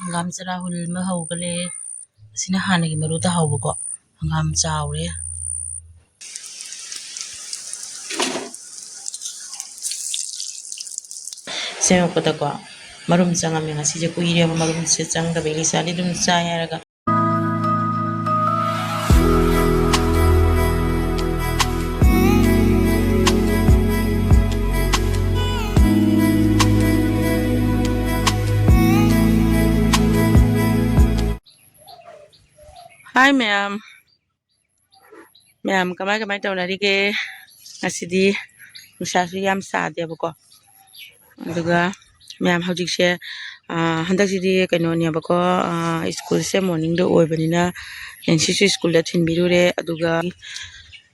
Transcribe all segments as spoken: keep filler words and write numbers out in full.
ꯍꯪꯒꯥꯝ ꯆꯔꯥ ꯍꯨꯟꯕ ꯍꯧꯒꯂꯦ꯫ ꯑꯁꯤꯅ ꯍꯥꯟꯅꯒꯤ ꯃꯔꯨꯗ ꯍꯧꯕꯀꯣ꯫ ꯍꯪꯒꯥꯝ ꯆꯥꯎꯔꯦ꯫ ꯁꯦꯝꯃꯛꯄꯗꯀꯣ ꯃꯔꯨꯝ ꯆꯪꯉꯝꯃꯦ꯫ ꯉꯁꯤꯁꯦ ꯀꯨꯏꯔꯦꯕ ꯃꯔꯨꯝꯁꯦ ꯆꯪꯗꯕ꯫ ꯏꯂꯤꯁꯥꯗꯤ ꯑꯗꯨꯝ ꯆꯥꯏ ꯍꯥꯏꯔꯒ꯫ ꯍꯥꯏ ꯃꯌꯥꯝ꯫ ꯃꯌꯥꯝ ꯀꯃꯥꯏ ꯀꯃꯥꯏ ꯇꯧꯅꯔꯤꯒꯦ? ꯉꯁꯤꯗꯤ ꯅꯨꯡꯁꯥꯁꯨ ꯌꯥꯝ ꯁꯥꯗꯦꯕꯀꯣ꯫ ꯑꯗꯨꯒ ꯃꯌꯥꯝ ꯍꯧꯖꯤꯛꯁꯦ, ꯑꯥ, ꯍꯟꯗꯛꯁꯤꯗꯤ ꯀꯩꯅꯣꯅꯦꯕꯀꯣ, ꯑꯥ, ꯁ꯭ꯀꯨꯜꯁꯦ ꯃꯣꯔꯅꯤꯡꯗ ꯑꯣꯏꯕꯅꯤꯅ ꯅꯦꯟꯁꯤꯁꯨ ꯁ꯭ꯀꯨꯜꯗ ꯊꯤꯟꯕꯤꯔꯨꯔꯦ꯫ ꯑꯗꯨꯒ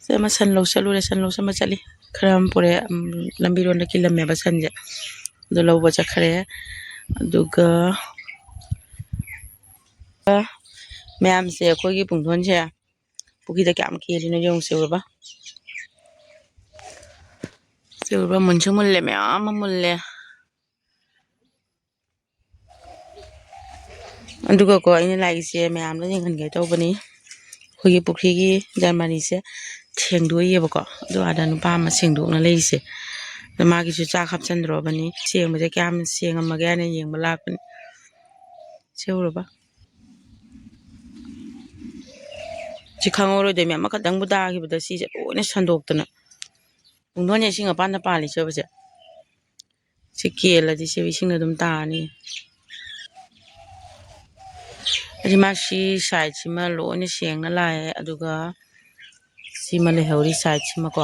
ꯁꯦ ꯑꯃ ꯁꯟ ꯂꯧ ꯆꯠꯂꯨꯔꯦ, ꯁꯟ ꯂꯧ ꯆꯠ ꯑꯃ ꯆꯠꯂꯤ꯫ ꯈꯔ ꯑꯃ ꯄꯨꯔꯛꯑꯦ, ꯎꯝ, ꯂꯝꯕꯤꯔꯣꯝꯗ ꯀꯤꯜꯂꯝꯃꯦꯕ ꯁꯟꯁꯦ꯫ ꯑꯗꯨ ꯂꯧꯕ ꯆꯠꯈ꯭ꯔꯦ꯫ ꯑꯗꯨꯒ ꯃꯌꯥꯝꯁꯦ ꯑꯩꯈꯣꯏꯒꯤ ꯄꯨꯡꯗꯣꯟꯁꯦ ꯄꯨꯈ꯭ꯔꯤꯗ ꯀꯌꯥꯝ ꯀꯦꯜꯂꯤꯅꯣ ꯌꯦꯡꯉꯨꯁꯦ ꯎꯔꯕ? ꯁꯦ ꯎꯔꯕ? ꯃꯨꯟꯁꯨ ꯃꯨꯜꯂꯦ, ꯃꯌꯥꯝ ꯑꯃ ꯃꯨꯜꯂꯦ꯫ ꯑꯗꯨꯒꯀꯣ, ꯑꯩꯅ ꯂꯥꯛꯏꯁꯦ ꯃꯌꯥꯝꯗ ꯌꯦꯡꯍꯟꯒꯦ ꯇꯧꯕꯅꯤ꯫ ꯑꯩꯈꯣꯏꯒꯤ ꯄꯨꯈ꯭ꯔꯤꯒꯤ ꯖꯔꯃꯅꯤꯁꯦ ꯊꯦꯡꯗꯣꯛꯏꯌꯦꯕꯀꯣ꯫ ꯑꯗꯨ ꯑꯥꯗ ꯅꯨꯄꯥ ꯑꯃ ꯁꯦꯡꯗꯣꯛꯅ ꯂꯩꯔꯤꯁꯦ꯫ ꯑꯗꯣ ꯃꯥꯒꯤꯁꯨ ꯆꯥꯛ ꯍꯥꯞꯆꯟꯗ꯭ꯔꯣꯕꯅꯤ꯫ ꯁꯦꯡꯕꯁꯦ ꯀꯌꯥꯝ ꯁꯦꯡꯉꯝꯃꯒꯦ ꯍꯥꯏꯅ ꯌꯦꯡꯕ ꯂꯥꯛꯄꯅꯤ꯫ ꯁꯦ ꯎꯔꯕ? ꯁꯤ ꯈꯪꯍꯧꯔꯣꯏꯗꯣꯏꯃꯤ꯫ ꯑꯃꯈꯛꯇꯪꯕꯨ ꯇꯥꯈꯤꯕꯗ ꯁꯤꯁꯦ ꯂꯣꯏꯅ ꯁꯟꯗꯣꯛꯇꯅ꯫ ꯄꯨꯡꯗꯣꯟꯁꯦ ꯏꯁꯤꯡ ꯃꯄꯥꯟꯗ ꯄꯥꯜꯂꯤ ꯁꯤꯕꯁꯦ꯫ ꯁꯤ ꯀꯦꯜꯂꯗꯤ ꯁꯤ ꯏꯁꯤꯡꯗ ꯑꯗꯨꯝ ꯇꯥꯔꯅꯤ꯫ ꯑꯗꯤ ꯃꯥ ꯁꯤ ꯁꯥꯏꯠꯁꯤꯃ ꯂꯣꯏꯅ ꯁꯦꯡꯅ ꯂꯥꯛꯑꯦ꯫ ꯑꯗꯨꯒ ꯁꯤꯃ ꯂꯩꯍꯧꯔꯤ ꯁꯥꯏꯠꯁꯤꯃꯀꯣ꯫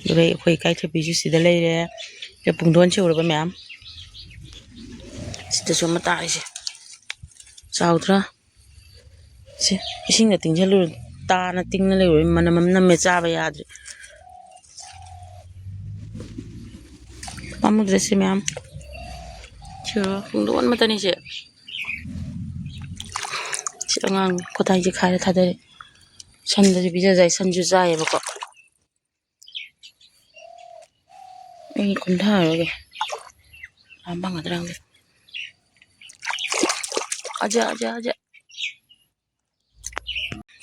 ꯑꯗꯨꯒ ꯑꯩꯈꯣꯏ ꯏꯀꯥꯏꯊꯕꯤꯁꯨ ꯁꯤꯗ ꯂꯩꯔꯦ꯫ ꯁꯤꯗ ꯄꯨꯡꯗꯣꯟ ꯁꯤ ꯎꯔꯕ ꯃꯌꯥꯝ? ꯁꯤꯗꯁꯨ ꯑꯃ ꯇꯥꯔꯤꯁꯦ꯫ ꯆꯥꯎꯗ꯭ꯔꯥ? ꯁꯦ, ꯏꯁꯤꯡꯗ ꯇꯤꯡꯁꯤꯜꯂꯨꯔꯦ꯫ ꯇꯥꯅ ꯇꯤꯡꯅ ꯂꯩꯔꯨꯔꯦ꯫ ꯃꯅꯝ ꯑꯃ ꯅꯝꯃꯦ, ꯆꯥꯕ ꯌꯥꯗ꯭ꯔꯦ꯫ ꯄꯥꯝꯃꯨꯗ꯭ꯔꯦ ꯁꯤ ꯃꯌꯥꯝ꯫ ꯁꯤ ꯄꯨꯡꯗꯣꯟ ꯑꯃꯠꯇꯅꯤ ꯁꯦ꯫ ꯁꯤ ꯑꯉꯥꯡ ꯈꯨꯗꯥꯏꯁꯦ ꯈꯥꯏꯔ ꯊꯥꯗꯔꯦ꯫ ꯁꯟꯗꯁꯨ ꯄꯤꯖꯖꯥꯏ, ꯁꯟꯁꯨ ꯆꯥꯏꯌꯦꯕꯀꯣ꯫ ꯑꯩ ꯀꯨꯝꯊꯔꯒꯦ꯫ ꯂꯥꯝꯃꯝꯒꯗ꯭ꯔꯥ ꯈꯪꯗꯦ꯫ ꯑꯖ, ꯑꯖ, ꯑꯖ꯫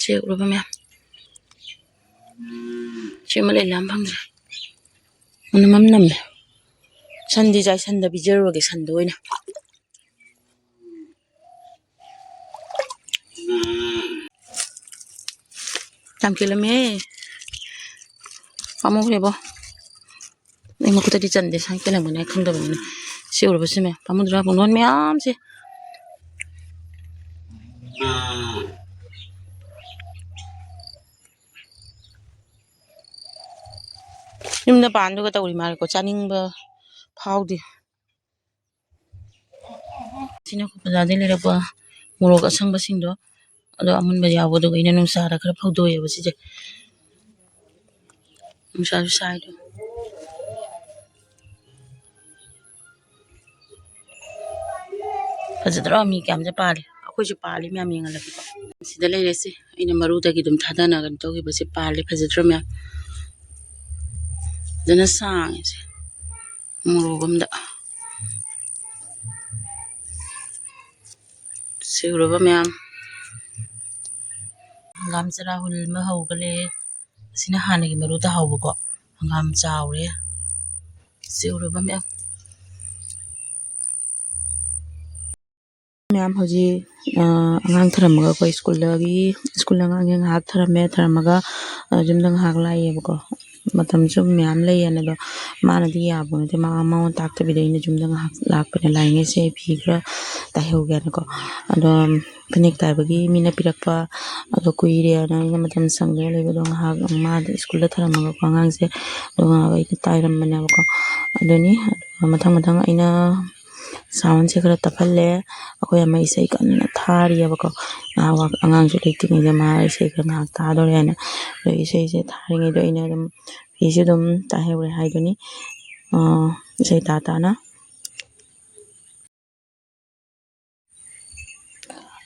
ꯁꯦ ꯎꯔꯕ ꯃꯌꯥꯝ꯫ ꯁꯤꯃ ꯂꯩ ꯂꯥꯝ ꯐꯪꯗ꯭ꯔꯦ꯫ ꯃꯅꯝ ꯑꯃ ꯅꯝꯃꯦ꯫ ꯁꯟꯗꯤ ꯆꯥꯏ, ꯁꯟꯗ ꯄꯤꯖꯔꯨꯔꯒꯦ, ꯁꯟꯗ ꯑꯣꯏꯅ꯫ ꯌꯥꯝ ꯀꯦꯜꯂꯝꯃꯦ꯫ ꯄꯥꯝꯃꯨꯈ꯭ꯔꯦꯕꯣ꯫ ꯑꯩ ꯃꯈꯨꯠꯇꯗꯤ ꯆꯟꯗꯦ, ꯁꯨꯃꯥꯏꯅ ꯀꯦꯜꯂꯝꯒꯅꯤ ꯈꯪꯗꯕꯅꯤꯅ꯫ ꯁꯤ ꯎꯔꯕ ꯁꯤꯃꯦ? ꯄꯥꯝꯃꯨꯗ꯭ꯔꯥ? ꯄꯨꯡꯗꯣꯟ ꯃꯌꯥꯝꯁꯦ꯫ ꯌꯨꯝꯗ ꯄꯥꯟꯗꯨꯒ ꯇꯧꯔꯤ ꯃꯥꯜꯂꯦꯀꯣ, ꯆꯥꯅꯤꯡꯕ ꯐꯥꯎꯗꯦ꯫ ꯁꯤꯅ ꯑꯩꯈꯣꯏ ꯕꯖꯥꯔꯗꯩ ꯂꯩꯔꯛꯄ ꯃꯣꯔꯣꯛ ꯑꯁꯪꯕꯁꯤꯡꯗꯣ, ꯑꯗꯣ ꯑꯃꯨꯟꯕ ꯌꯥꯎꯕꯗꯨꯒ ꯑꯩꯅ ꯅꯨꯡꯁꯥꯗ ꯈꯔ ꯐꯧꯗꯣꯛꯑꯦꯕ ꯁꯤꯁꯦ꯫ ꯅꯨꯡꯁꯥꯁꯨ ꯁꯥꯏꯗꯣ꯫ ꯐꯖꯗ꯭ꯔꯣ? ꯃꯤ ꯀꯌꯥꯝꯁꯦ ꯄꯥꯜꯂꯤ꯫ ꯑꯩꯈꯣꯏꯁꯨ ꯄꯥꯜꯂꯤ ꯃꯌꯥꯝ ꯌꯦꯡꯍꯜꯂꯛꯀꯦꯀꯣ꯫ ꯁꯤꯗ ꯂꯩꯔꯦ ꯁꯤ꯫ ꯑꯩꯅ ꯃꯔꯨꯗꯒꯤ ꯑꯗꯨꯝ ꯊꯥꯗꯅ ꯀꯩꯅꯣ ꯇꯧꯈꯤꯕꯁꯦ ꯄꯥꯜꯂꯦ꯫ ꯐꯖꯗ꯭ꯔꯣ ꯃꯌꯥꯝ? ꯐꯖꯅ ꯁꯥꯡꯉꯦ ꯁꯦ꯫ ꯃꯣꯔꯣꯛ ꯑꯝꯗ꯫ ꯁꯤ ꯎꯔꯕ ꯃꯌꯥꯝ? ꯍꯪꯒꯥꯝ ꯆꯔꯥ ꯍꯨꯜ ꯑꯃ ꯍꯧꯒꯠꯂꯦ꯫ ꯑꯁꯤꯅ ꯍꯥꯟꯅꯒꯤ ꯃꯔꯨ ꯇꯥꯍꯧꯕꯀꯣ꯫ ꯍꯪꯒꯥꯝ ꯆꯥꯎꯔꯦ꯫ ꯁꯤ ꯎꯔꯕ ꯃꯌꯥꯝ? ꯃꯌꯥꯝ ꯍꯧꯖꯤꯛ, ꯑ, ꯑꯉꯥꯡ ꯊꯔꯝꯃꯒ ꯑꯩꯈꯣꯏ ꯁ꯭ꯀꯨꯜꯗꯒꯤ, ꯁ꯭ꯀꯨꯜ ꯑꯉꯥꯡꯁꯦ ꯉꯥꯏꯍꯥꯛ ꯊꯔꯝꯃꯦ, ꯊꯔꯝꯃꯒ, ꯑ, ꯌꯨꯝꯗ ꯉꯥꯏꯍꯥꯛ ꯂꯥꯛꯏꯌꯦꯕꯀꯣ꯫ ꯃꯇꯝꯁꯨ ꯃꯌꯥꯝ ꯂꯩꯌꯦꯅ, ꯑꯗꯣ ꯃꯥꯅꯗꯤ ꯌꯥꯕ ꯅꯠꯇꯦ, ꯃꯥ ꯃꯉꯣꯟꯗ ꯇꯥꯛꯇꯕꯤꯗ ꯑꯩꯅ ꯌꯨꯝꯗ ꯉꯥꯏꯍꯥꯛ ꯂꯥꯛꯄꯅꯦ, ꯂꯥꯛꯏꯉꯩꯁꯦ ꯑꯩ ꯐꯤ ꯈꯔ ꯇꯥꯏꯍꯧꯒꯦꯅꯀꯣ꯫ ꯑꯗꯣ ꯐꯅꯦꯛ ꯇꯥꯏꯕꯒꯤ ꯃꯤꯅ ꯄꯤꯔꯛꯄ, ꯑꯗꯣ ꯀꯨꯏꯔꯦꯅ ꯑꯩꯅ ꯃꯇꯝ ꯁꯪꯗꯅ ꯂꯩꯕꯗꯣ ꯉꯥꯏꯍꯥꯛ ꯃꯥꯗꯤ ꯁ꯭ꯀꯨꯜꯗ ꯊꯔꯝꯃꯒꯀꯣ ꯑꯉꯥꯡꯁꯦ, ꯑꯗꯣ ꯉꯥꯏꯍꯥꯛ ꯑꯩꯅ ꯇꯥꯏꯔꯝꯕꯅꯦꯕꯀꯣ꯫ ꯑꯗꯨꯅꯤ, ꯑꯗꯨꯒ ꯃꯊꯪ ꯃꯊꯪ ꯑꯩꯅ soundꯁꯦ ꯈꯔ ꯇꯞꯍꯜꯂꯦ꯫ ꯑꯩꯈꯣꯏ ꯑꯃ ꯏꯁꯩ ꯀꯟꯅ ꯊꯥꯔꯤꯑꯕꯀꯣ꯫ ꯉꯥꯏꯍꯥꯛ ꯑꯉꯥꯡꯁꯨ ꯂꯩꯇ꯭ꯔꯤꯉꯩꯗ ꯃꯥ ꯏꯁꯩ ꯈꯔ ꯉꯥꯏꯍꯥꯛ ꯊꯥꯗꯣꯔꯦ ꯍꯥꯏꯅ꯫ ꯑꯗꯣ ꯏꯁꯩꯁꯦ ꯊꯥꯔꯤꯉꯩꯗ ꯑꯩꯅ ꯑꯗꯨꯝ ꯐꯤꯁꯦ ꯑꯗꯨꯝ ꯇꯥꯏꯍꯧꯔꯦ ꯍꯥꯏꯗꯨꯅꯤ꯫ ꯑꯥ, ꯏꯁꯩ ꯇꯥ ꯇꯥꯅ꯫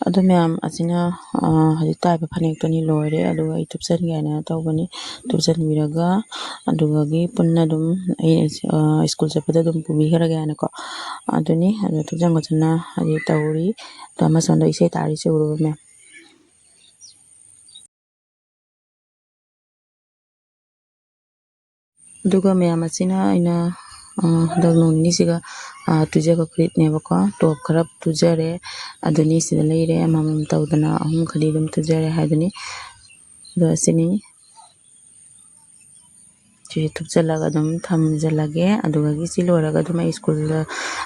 ꯑꯗꯨ ꯃꯌꯥꯝ ꯑꯁꯤꯅ, ꯑ, ꯍꯧꯖꯤꯛ ꯇꯥꯏꯕ ꯐꯅꯦꯛꯇꯨꯅꯤ ꯂꯣꯏꯔꯦ꯫ ꯑꯗꯨꯒ ꯑꯩ ꯊꯨꯞꯆꯟꯒꯦ ꯍꯥꯏꯅ ꯇꯧꯕꯅꯤ꯫ ꯊꯨꯞꯆꯟꯕꯤꯔꯒ ꯑꯗꯨꯗꯒꯤ ꯄꯨꯟꯅ ꯑꯗꯨꯝ ꯑꯩ, ꯑ, ꯁ꯭ꯀꯨꯜ ꯆꯠꯄꯗ ꯑꯗꯨꯝ ꯄꯨꯕꯤꯈ꯭ꯔꯒꯦ ꯍꯥꯏꯅꯀꯣ꯫ ꯑꯗꯨꯅꯤ, ꯑꯗꯨ ꯊꯨꯞꯆꯟ ꯈꯣꯠꯆꯟꯅ ꯍꯧꯖꯤꯛ ꯇꯧꯔꯤ꯫ ꯑꯗꯣ ꯑꯃꯁꯣꯝꯗ ꯏꯁꯩ ꯇꯥꯔꯤꯁꯦ ꯎꯔꯕ ꯃꯌꯥꯝ? ꯑꯗꯨꯒ ꯃꯌꯥꯝ ꯑꯁꯤꯅ ꯑꯩꯅ, ꯑ, ꯍꯟꯗꯛ ꯅꯣꯡ ꯅꯤꯅꯤꯁꯤꯒ, ꯑ, ꯇꯨꯖꯕ ꯐꯨꯔꯤꯠꯅꯦꯕꯀꯣ꯫ ꯇꯣꯞ ꯈꯔ ꯇꯨꯖꯔꯦ, ꯑꯗꯨꯅꯤ ꯁꯤꯗ ꯂꯩꯔꯦ꯫ ꯑꯃꯃꯝ ꯇꯧꯗꯅ ꯑꯍꯨꯝ ꯈꯔꯗꯤ ꯑꯗꯨꯝ ꯇꯨꯖꯔꯦ ꯍꯥꯏꯗꯨꯅꯤ꯫ ꯑꯗꯣ ꯑꯁꯤꯅꯤ꯫ ꯁꯤ ꯊꯨꯞꯆꯜꯂꯒ ꯑꯗꯨꯝ ꯊꯝꯖꯜꯂꯒꯦ꯫ ꯑꯗꯨꯗꯒꯤ ꯁꯤ ꯂꯣꯏꯔꯒ ꯑꯗꯨꯝ ꯑꯩ ꯁ꯭ꯀꯨꯜꯗ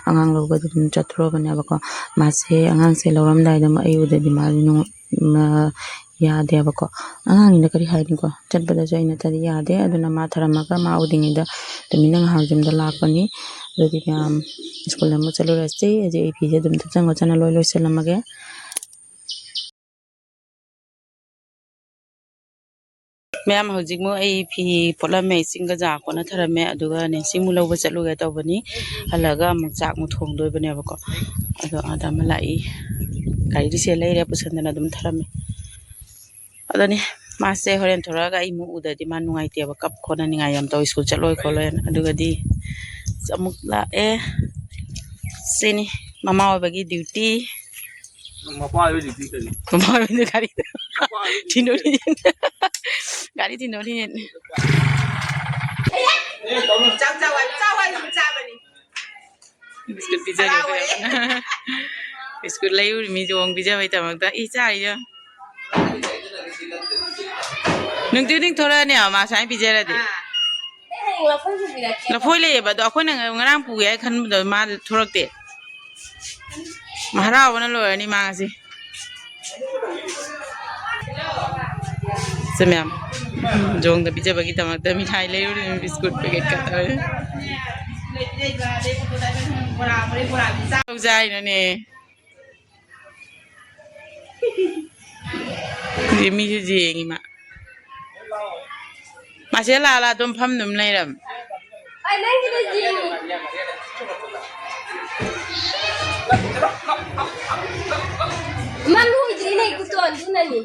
ꯑꯉꯥꯡ ꯂꯧꯕ ꯑꯗꯨꯝ ꯆꯠꯊꯣꯔꯕꯅꯦꯕꯀꯣ꯫ ꯃꯥꯁꯦ, ꯑꯉꯥꯡꯁꯦ ꯂꯧꯔꯝꯗꯥꯏꯗ ꯑꯃꯨꯛ ꯑꯩ ꯎꯗꯗꯤ ꯃꯥꯁꯦ ꯅꯨꯡ-, ꯃ-, ꯌꯥꯗꯦꯕꯀꯣ꯫ ꯑꯉꯥꯡꯅꯤꯅ ꯀꯔꯤ ꯍꯥꯏꯅꯤꯀꯣ? ꯆꯠꯄꯗꯁꯨ ꯑꯩ ꯅꯠꯇꯗꯤ ꯌꯥꯗꯦ꯫ ꯑꯗꯨꯅ ꯃꯥ ꯊꯔꯝꯃꯒ ꯃꯥ ꯎꯗ꯭ꯔꯤꯉꯩꯗ ꯇꯨꯃꯤꯟꯅ ꯉꯥꯏꯍꯥꯛ ꯌꯨꯝꯗ ꯂꯥꯛꯄꯅꯤ꯫ ꯑꯗꯨꯗꯤ ꯃꯌꯥꯝ ꯁ꯭ꯀꯨꯜ ꯑꯃꯨꯛ ꯆꯠꯂꯨꯔꯁꯤ꯫ ꯍꯧꯖꯤꯛ ꯑꯩ ꯐꯤꯁꯦ ꯑꯗꯨꯝ ꯊꯨꯞꯆꯟ ꯈꯣꯠꯆꯟꯅ ꯂꯣꯏ ꯂꯣꯏꯁꯤꯜꯂꯝꯃꯒꯦ꯫ ꯃꯌꯥꯝ, ꯍꯧꯖꯤꯛꯃꯨꯛ ꯑꯩ ꯐꯤ ꯐꯣꯠꯂꯝꯃꯦ, ꯏꯁꯤꯡꯒ ꯖꯥꯔ ꯀꯣꯠꯅ ꯊꯔꯝꯃꯦ, ꯑꯗꯨꯒꯅꯦ ꯁꯤꯃꯨꯛ ꯂꯧꯕ ꯆꯠꯂꯨꯒꯦ ꯇꯧꯕꯅꯤ꯫ ꯍꯜꯂꯛꯑꯒ ꯑꯃꯨꯛ ꯆꯥꯛꯃꯨꯛ ꯊꯣꯡꯗꯣꯏꯕꯅꯦꯕꯀꯣ꯫ ꯑꯗꯣ ꯑꯥꯗ ꯑꯃ ꯂꯥꯛꯏ, ꯒꯥꯔꯤꯗꯨ ꯁꯦ ꯂꯩꯔꯦ, ꯄꯨꯁꯟꯗꯅ ꯑꯗꯨꯝ ꯊꯔꯝꯃꯦ꯫ ꯑꯗꯨꯅꯤ, ꯃꯥꯁꯦ ꯍꯣꯔꯦꯟ ꯊꯣꯔꯛꯑꯒ ꯑꯩ ꯑꯃꯨꯛ ꯎꯗ꯭ꯔꯗꯤ ꯃꯥ ꯅꯨꯡꯉꯥꯏꯇꯦꯕ, ꯀꯞ ꯈꯣꯠꯅ ꯅꯤꯡꯉꯥꯏ ꯌꯥꯝ ꯇꯧ, ꯁ꯭ꯀꯨꯜ ꯆꯠꯂꯣꯏ ꯈꯣꯠꯂꯣꯏꯅ꯫ ꯑꯗꯨꯒꯗꯤ ꯑꯃꯨꯛ ꯂꯥꯛꯑꯦ꯫ ꯁꯤꯅꯤ ꯃꯃꯥ ꯑꯣꯏꯕꯒꯤ ꯗ꯭ꯌꯨꯇꯤ꯫ ꯃꯄꯥ ꯑꯣꯏꯕꯒꯤ ꯗ꯭ꯌꯨꯇꯤ ꯀꯔꯤ? ꯃꯄꯥ ꯑꯣꯏꯕꯒꯤ ꯒꯥꯔꯤ ꯊꯤꯟꯗꯣꯛ ꯊꯤꯟꯖꯤꯟ꯫ ꯒꯥꯔꯤ ꯊꯤꯟꯗꯣꯛ ꯊꯤꯟꯖꯤꯟ꯫ ꯆꯥꯛ ꯆꯥꯎ ꯍꯥꯏ-, ꯆꯥꯎ ꯍꯥꯏꯗꯨꯅ ꯆꯥꯕꯅꯤ꯫ ꯕꯤꯁꯀꯨꯠ ꯄꯤꯖꯒꯦ ꯍꯔꯥꯎꯋꯦ꯫ ꯕꯤꯁꯀꯨꯠ ꯂꯩꯔꯨꯔꯤ ꯃꯤ ꯌꯣꯡ ꯄꯤꯖꯕꯩꯗꯃꯛꯇ꯫ ꯏ ꯆꯥꯔꯤꯌꯣ꯫ ꯅꯨꯡꯇꯤ ꯈꯨꯗꯤꯡ ꯊꯣꯔꯛꯑꯅꯦꯕ ꯃꯥ ꯁꯨꯃꯥꯏꯅ ꯄꯤꯖꯔꯗꯤ꯫ ꯑꯥ꯫ ꯑꯩ ꯍꯌꯦꯡ ꯂꯐꯣꯏꯁꯨ ꯄꯤꯔꯛꯀꯦ꯫ ꯂꯐꯣꯏ ꯂꯩꯌꯦꯕ, ꯑꯗꯣ ꯑꯩꯈꯣꯏꯅ ꯉꯔꯥꯡ ꯄꯨꯒꯦ ꯍꯥꯏ ꯈꯟꯕꯗꯣ ꯃꯥ ꯊꯣꯔꯛꯇꯦ꯫ ꯃꯥ ꯍꯔꯥꯎꯕꯅ ꯂꯣꯏꯔꯅꯤ ꯃꯥ ꯉꯁꯤ꯫ ꯁꯦ ꯃꯌꯥꯝ, ꯖꯣꯡꯗ ꯄꯤꯖꯕꯒꯤꯗꯃꯛꯇ ꯃꯤꯊꯥꯏ ꯂꯩꯔꯨꯔꯤꯅꯤ, ꯕꯤꯁꯀꯨꯠ ꯄꯦꯀꯦꯠ ꯈꯛꯇ꯫ ꯇꯧꯖꯦ ꯍꯥꯏꯅꯣꯅꯦ? ꯃꯤꯁꯨ ꯌꯦꯡꯉꯤ ꯃꯥ꯫ ꯃꯥꯁꯦ ꯂꯥꯛꯑ ꯂꯥꯛꯑ ꯑꯗꯨꯝ ꯐꯝ ꯑꯗꯨꯝ ꯂꯩꯔꯝ꯫ ꯑꯩ ꯅꯪꯒꯤꯗꯣ ꯌꯦꯡꯉꯤ꯫ ꯃꯥ ꯂꯣꯏꯗ꯭ꯔꯤꯅꯦ, ꯀꯨꯇꯣꯟꯗꯨꯅꯅꯤ꯫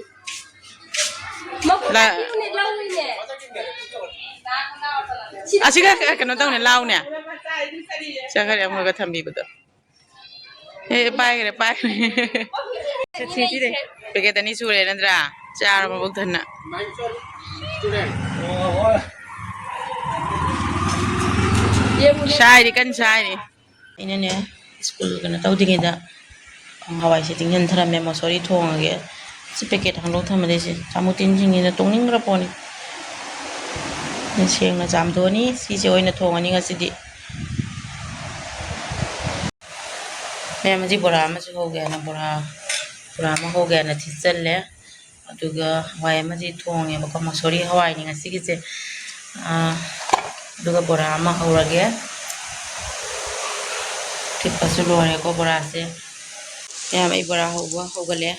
ꯃꯈꯨꯠ ꯂꯥ- ꯑꯅꯤꯅꯦ ꯂꯧꯔꯤꯅꯦ꯫ ꯑꯁꯤꯒ ꯀꯩꯅꯣ ꯇꯧꯅꯦ, ꯂꯥꯎꯅꯦ꯫ ꯆꯠꯈ꯭ꯔꯦ ꯑꯃꯒ ꯊꯝꯕꯤꯕꯗꯣ꯫ ꯑꯦ, ꯄꯥꯏꯈ꯭ꯔꯦ, ꯄꯥꯏꯈ꯭ꯔꯦ꯫ ꯄꯦꯀꯦꯠ ꯑꯅꯤ ꯁꯨꯔꯦ ꯅꯠꯇ꯭ꯔꯥ? ꯆꯥꯔꯣ ꯃꯕꯨꯛ ꯊꯟꯅ꯫ ꯁꯥꯏꯔꯤ, ꯀꯟꯅ ꯁꯥꯏꯔꯤ꯫ ꯑꯩꯅꯅꯦ, ꯁ꯭ꯀꯨꯜ ꯀꯩꯅꯣ ꯇꯧꯗ꯭ꯔꯤꯉꯩꯗ ꯍꯋꯥꯏꯁꯦ ꯇꯤꯡꯁꯤꯟ ꯊꯔꯝꯃꯦ, ꯃꯣꯁꯣꯔꯤ ꯊꯣꯡꯉꯒꯦ꯫ ꯁꯤ ꯄꯦꯀꯦꯠ ꯍꯥꯡꯗꯣꯛ ꯊꯝꯕꯗꯩꯁꯦ ꯆꯥꯃꯨ ꯇꯤꯟꯁꯤꯡꯁꯤꯅ ꯇꯣꯡꯅꯤꯡꯈ꯭ꯔ ꯄꯣꯠꯅꯤ꯫ ꯁꯦꯡꯅ ꯆꯥꯝꯊꯣꯛꯑꯅꯤ꯫ ꯁꯤꯁꯦ ꯑꯣꯏꯅ ꯊꯣꯡꯉꯅꯤ ꯉꯁꯤꯗꯤ꯫ ꯃꯌꯥꯝ, ꯍꯧꯖꯤꯛ ꯕꯣꯔꯥ ꯑꯃꯁꯨ ꯍꯧꯒꯦ ꯍꯥꯏꯅ, ꯕꯣꯔꯥ, ꯕꯣꯔꯥ ꯑꯃ ꯍꯧꯒꯦ ꯍꯥꯏꯅ ꯊꯤꯠꯆꯜꯂꯦ꯫ ꯑꯗꯨꯒ ꯍꯋꯥꯏ ꯑꯃꯗꯤ ꯊꯣꯡꯉꯦꯕꯀꯣ, ꯃꯁꯣꯔꯤ ꯍꯋꯥꯏꯅꯤ ꯉꯁꯤꯒꯤꯁꯦ꯫ ꯑꯥ, ꯑꯗꯨꯒ ꯕꯣꯔꯥ ꯑꯃ ꯍꯧꯔꯒꯦ꯫ ꯊꯤꯠꯄꯁꯨ ꯂꯣꯏꯔꯦꯀꯣ ꯕꯣꯔꯥꯁꯦ꯫ ꯃꯌꯥꯝ, ꯑꯩ ꯕꯣꯔꯥ ꯍꯧꯕ ꯍꯧꯒꯠꯂꯦ꯫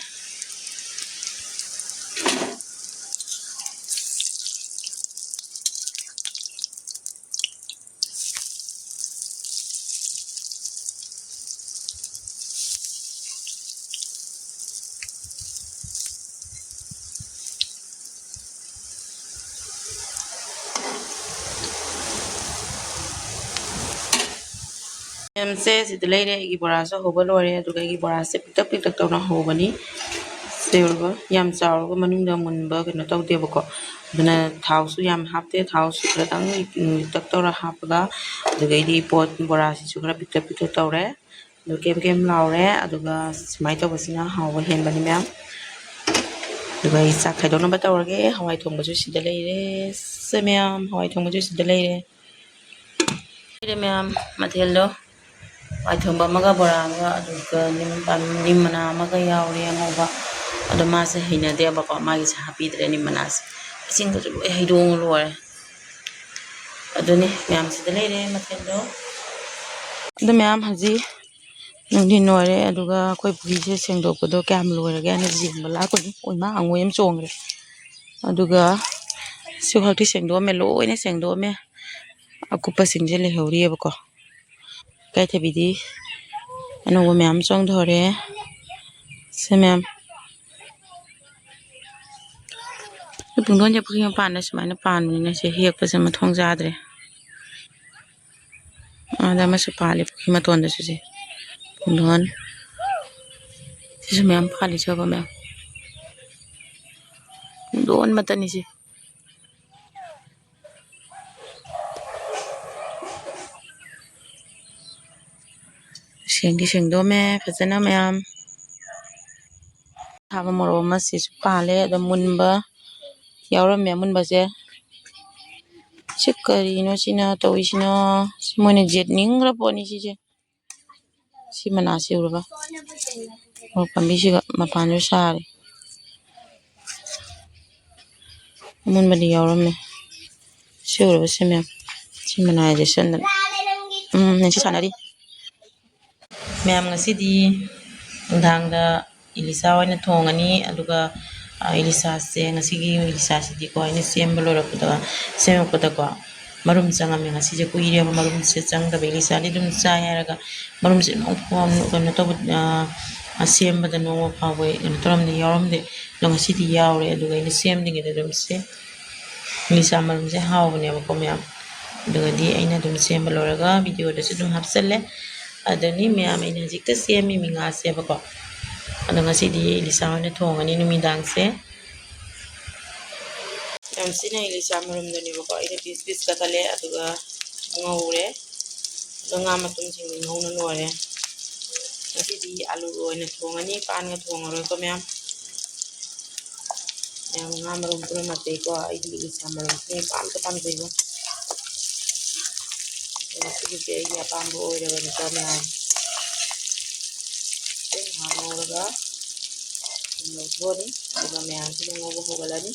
ꯃꯌꯥꯝꯁꯦ ꯁꯤꯗ ꯂꯩꯔꯦ꯫ ꯑꯩꯒꯤ ꯕꯣꯔꯥꯁꯨ ꯍꯧꯕ ꯂꯣꯏꯔꯦ꯫ ꯑꯗꯨꯒ ꯑꯩꯒꯤ ꯕꯣꯔꯥꯁꯦ ꯄꯤꯛꯇꯛ ꯄꯤꯛꯇꯛ ꯇꯧꯅ ꯍꯧꯕꯅꯤ꯫ ꯁꯦ ꯌꯦꯡꯉꯨꯀꯣ, ꯌꯥꯝ ꯆꯥꯎꯔꯒ ꯃꯅꯨꯡꯗ ꯃꯨꯟꯕ ꯀꯩꯅꯣ ꯇꯧꯗꯦꯕꯀꯣ꯫ ꯑꯗꯨꯅ ꯊꯥꯎꯁꯨ ꯌꯥꯝ ꯍꯥꯞꯇꯦ, ꯊꯥꯎꯁꯨ ꯈꯤꯇꯪ ꯄꯤꯛꯇꯛ ꯇꯧꯔ ꯍꯥꯞꯄꯒ, ꯑꯗꯨꯗꯩꯗꯤ ꯄꯣꯠ ꯕꯣꯔꯥꯁꯤꯁꯨ ꯈꯔ ꯄꯤꯛꯇꯛ ꯄꯤꯛꯇꯛ ꯇꯧꯔꯦ꯫ ꯑꯗꯨ ꯀꯦꯝ ꯀꯦꯝ ꯂꯥꯎꯔꯦ꯫ ꯑꯗꯨꯒ ꯁꯨꯃꯥꯏꯅ ꯇꯧꯕꯁꯤꯅ ꯍꯥꯎꯕ ꯍꯦꯟꯕꯅꯤ ꯃꯌꯥꯝ꯫ ꯑꯗꯨꯒ ꯑꯩ ꯆꯥꯛ ꯈꯥꯏꯗꯣꯛꯅꯕ ꯇꯧꯔꯒꯦ꯫ ꯍꯋꯥꯏ ꯊꯣꯡꯕꯁꯨ ꯁꯤꯗ ꯂꯩꯔꯦ꯫ ꯁꯦ ꯃꯌꯥꯝ, ꯍꯋꯥꯏ ꯊꯣꯡꯕꯁꯨ ꯁꯤꯗ ꯂꯩꯔꯦ꯫ ꯂꯩꯔꯦ ꯃꯌꯥꯝ, ꯃꯊꯦꯜꯗꯣ꯫ ꯍꯋꯥꯏ ꯊꯣꯡꯕ ꯑꯃꯒ, ꯕꯣꯔꯥ ꯑꯃꯒ, ꯑꯗꯨꯒ ꯅꯤꯝ ꯄꯥꯟ-, ꯅꯤꯝ ꯃꯅꯥ ꯑꯃꯒ ꯌꯥꯎꯔꯦ ꯑꯉꯧꯕ꯫ ꯑꯗꯣ ꯃꯥꯁꯦ ꯍꯩꯅꯗꯦꯕꯀꯣ, ꯃꯥꯒꯤꯁꯦ ꯍꯥꯞꯄꯤꯗ꯭ꯔꯦ ꯅꯤꯝ ꯃꯅꯥꯁꯦ꯫ ꯏꯁꯤꯡꯗꯨꯁꯨ ꯂꯣꯏ ꯍꯩꯗꯣꯛꯑ ꯂꯣꯏꯔꯦ꯫ ꯑꯗꯨꯅꯤ ꯃꯌꯥꯝ, ꯁꯤꯗ ꯂꯩꯔꯦ ꯃꯊꯦꯜꯗꯣ꯫ ꯑꯗꯨ ꯃꯌꯥꯝ, ꯍꯧꯖꯤꯛ ꯅꯨꯡꯊꯤꯟ ꯑꯣꯏꯔꯦ꯫ ꯑꯗꯨꯒ ꯑꯩꯈꯣꯏ ꯄꯨꯈ꯭ꯔꯤꯁꯦ ꯁꯦꯡꯗꯣꯛꯄꯗꯣ ꯀꯌꯥꯝ ꯂꯣꯏꯔꯒꯦ ꯍꯥꯏꯅ ꯌꯦꯡꯕ ꯂꯥꯛꯄꯅꯤ꯫ ꯑꯣꯏꯃꯥ, ꯍꯪꯉꯣꯏ ꯑꯃ ꯆꯣꯡꯈ꯭ꯔꯦ꯫ ꯑꯗꯨꯒ ꯁꯤ ꯈꯛꯇꯤ ꯁꯦꯡꯗꯣꯛꯑꯝꯃꯦ, ꯂꯣꯏꯅ ꯁꯦꯡꯗꯣꯛꯑꯝꯃꯦ꯫ ꯑꯀꯨꯞꯄꯁꯤꯡꯁꯦ ꯂꯩꯍꯧꯔꯤꯑꯕꯀꯣ꯫ ꯏꯀꯥꯏꯊꯕꯤꯗꯤ ꯑꯅꯧꯕ ꯃꯌꯥꯝ ꯆꯣꯡꯊꯣꯔꯦ꯫ ꯁꯦ ꯃꯌꯥꯝ, ꯄꯨꯡꯗꯣꯟꯁꯦ ꯄꯨꯈ꯭ꯔꯤ ꯃꯄꯥꯟꯗ ꯁꯨꯃꯥꯏꯅ ꯄꯥꯟꯕꯅꯤꯅ ꯁꯤ ꯍꯦꯛꯄꯁꯦ ꯃꯊꯣꯡ ꯆꯥꯗ꯭ꯔꯦ꯫ ꯑꯥꯗ ꯑꯃꯁꯨ ꯄꯥꯜꯂꯤ ꯄꯨꯈ꯭ꯔꯤ ꯃꯇꯣꯟꯗꯁꯨ ꯁꯦ ꯄꯨꯡꯗꯣꯟ꯫ ꯁꯤꯁꯨ ꯃꯌꯥꯝ ꯄꯥꯜꯂꯤ ꯁꯤꯕꯣ ꯃꯌꯥꯝ꯫ ꯄꯨꯡꯗꯣꯟ ꯃꯇꯠꯅꯤ ꯁꯤ꯫ ꯁꯦꯡꯗꯤ ꯁꯦꯡꯗꯣꯛꯑꯝꯃꯦ ꯐꯖꯅ ꯃꯌꯥꯝ꯫ ꯊꯥꯕ ꯃꯣꯔꯣꯛ ꯑꯃ ꯁꯤꯁꯨ ꯄꯥꯜꯂꯦ꯫ ꯑꯗꯣ ꯃꯨꯟꯕ ꯌꯥꯎꯔꯝꯃꯦ ꯑꯃꯨꯟꯕꯁꯦ꯫ ꯁꯤ ꯀꯔꯤꯅꯣ ꯁꯤꯅ ꯇꯧꯔꯤꯁꯤꯅ? ꯁꯤ ꯃꯣꯏꯅ ꯌꯦꯠꯅꯤꯡꯈ꯭ꯔ ꯄꯣꯠꯅꯤ ꯁꯤꯁꯦ꯫ ꯁꯤ ꯃꯅꯥꯁꯤ ꯎꯔꯕ? ꯃꯣꯔꯣꯛ ꯄꯥꯝꯕꯤꯁꯤꯒ ꯃꯄꯥꯟꯁꯨ ꯁꯥꯔꯤ꯫ ꯑꯃꯨꯟꯕꯗꯤ ꯌꯥꯎꯔꯝꯃꯦ꯫ ꯁꯤ ꯎꯔꯕ ꯁꯤ ꯃꯌꯥꯝ? ꯁꯤ ꯃꯅꯥꯁꯦ ꯁꯟꯗ-, ꯎꯝ, ꯅꯨꯡꯁꯤꯠ ꯁꯥꯟꯅꯔꯤ꯫ ꯃꯌꯥꯝ, ꯉꯁꯤꯗꯤ ꯅꯨꯡꯗꯥꯡꯗ ꯏꯂꯤꯁꯥ ꯑꯣꯏꯅ ꯊꯣꯡꯉꯅꯤ꯫ ꯑꯗꯨꯒ, ꯑ, ꯏꯂꯤꯁꯥꯁꯦ, ꯉꯁꯤꯒꯤ ꯏꯂꯤꯁꯥꯁꯤꯗꯤꯀꯣ, ꯑꯩꯅ ꯁꯦꯝꯕ ꯂꯣꯏꯔꯛꯄꯗ, ꯁꯦꯝꯃꯛꯄꯗꯀꯣ, ꯃꯔꯨꯝ ꯆꯪꯉꯝꯃꯦ꯫ ꯉꯁꯤꯁꯦ ꯀꯨꯏꯔꯦꯕ ꯃꯔꯨꯝꯁꯦ ꯆꯪꯗꯕ꯫ ꯏꯂꯤꯁꯥꯗꯤ ꯑꯗꯨꯝ ꯆꯥꯏ ꯍꯥꯏꯔꯒ ꯃꯔꯨꯝꯁꯦ ꯅꯣꯡ ꯐꯥꯎ ꯀꯩꯅꯣ ꯇꯧꯕ, ꯑ, ꯑ, ꯁꯦꯝꯕꯗ ꯅꯣꯡꯃ ꯐꯥꯎꯕ ꯀꯩꯅꯣ ꯇꯧꯔꯝꯗꯦ, ꯌꯥꯎꯔꯝꯗꯦ꯫ ꯑꯗꯣ ꯉꯁꯤꯗꯤ ꯌꯥꯎꯔꯦ꯫ ꯑꯗꯨꯒ ꯑꯩꯅ ꯁꯦꯝꯗ꯭ꯔꯤꯉꯩꯗ ꯑꯗꯨꯝ ꯁꯦ ꯏꯂꯤꯁꯥ ꯃꯔꯨꯝꯁꯦ ꯍꯥꯎꯕꯅꯦꯕꯀꯣ ꯃꯌꯥꯝ꯫ ꯑꯗꯨꯒꯗꯤ ꯑꯩꯅ ꯑꯗꯨꯝ ꯁꯦꯝꯕ ꯂꯣꯏꯔꯒ ꯚꯤꯗꯤꯑꯣꯗꯁꯨ ꯑꯗꯨꯝ ꯍꯥꯞꯆꯜꯂꯦ꯫ ꯑꯗꯨꯅꯤ ꯃꯌꯥꯝ, ꯑꯩꯅ ꯍꯧꯖꯤꯛꯇ ꯁꯦꯝꯃꯤ ꯃꯤꯉꯥꯁꯦꯕꯀꯣ꯫ ꯑꯗꯣ ꯉꯁꯤꯗꯤ ꯏꯂꯤꯁꯥ ꯍꯣꯏꯅ ꯊꯣꯡꯉꯅꯤ ꯅꯨꯃꯤꯗꯥꯡꯁꯦ꯫ ꯌꯥꯝ ꯁꯤꯅ ꯏꯂꯤꯁꯥ ꯃꯔꯨꯝꯗꯨꯅꯦꯕꯀꯣ꯫ ꯑꯩꯅ ꯄꯤꯁ ꯄꯤꯁ ꯀꯛꯊꯠꯂꯦ, ꯑꯗꯨꯒ ꯉꯧꯔꯦ꯫ ꯑꯗꯣ ꯉꯥ ꯃꯇꯨꯝꯁꯤꯡꯗꯤ ꯉꯧꯅ ꯂꯣꯏꯔꯦ꯫ ꯉꯁꯤꯗꯤ ꯑꯂꯨꯒ ꯑꯣꯏꯅ ꯊꯣꯡꯉꯅꯤ, ꯄꯥꯟꯒ ꯊꯣꯡꯉꯔꯣꯏꯀꯣ ꯃꯌꯥꯝ꯫ ꯃꯌꯥꯝ, ꯉꯥ ꯃꯔꯨꯝ ꯄꯨꯝꯅꯃꯛꯇꯩꯀꯣ ꯑꯩꯒꯤ ꯏꯂꯤꯁꯥ ꯃꯔꯨꯝꯁꯦ ꯄꯥꯝꯇ ꯄꯥꯝꯖꯩꯕꯣ꯫ ꯉꯁꯤꯒꯤꯁꯦ ꯑꯩꯒꯤ ꯑꯄꯥꯝꯕ ꯑꯣꯏꯔꯕꯅꯤꯀꯣ ꯃꯌꯥꯝ꯫ ꯁꯤ ꯉꯥꯏꯍꯥꯛ ꯉꯧꯔꯒ ꯑꯗꯨꯝ ꯂꯧꯊꯣꯛꯑꯅꯤ꯫ ꯑꯗꯨꯒ ꯃꯌꯥꯝꯁꯤꯅ ꯉꯧꯕ ꯍꯧꯒꯠꯂꯅꯤ꯫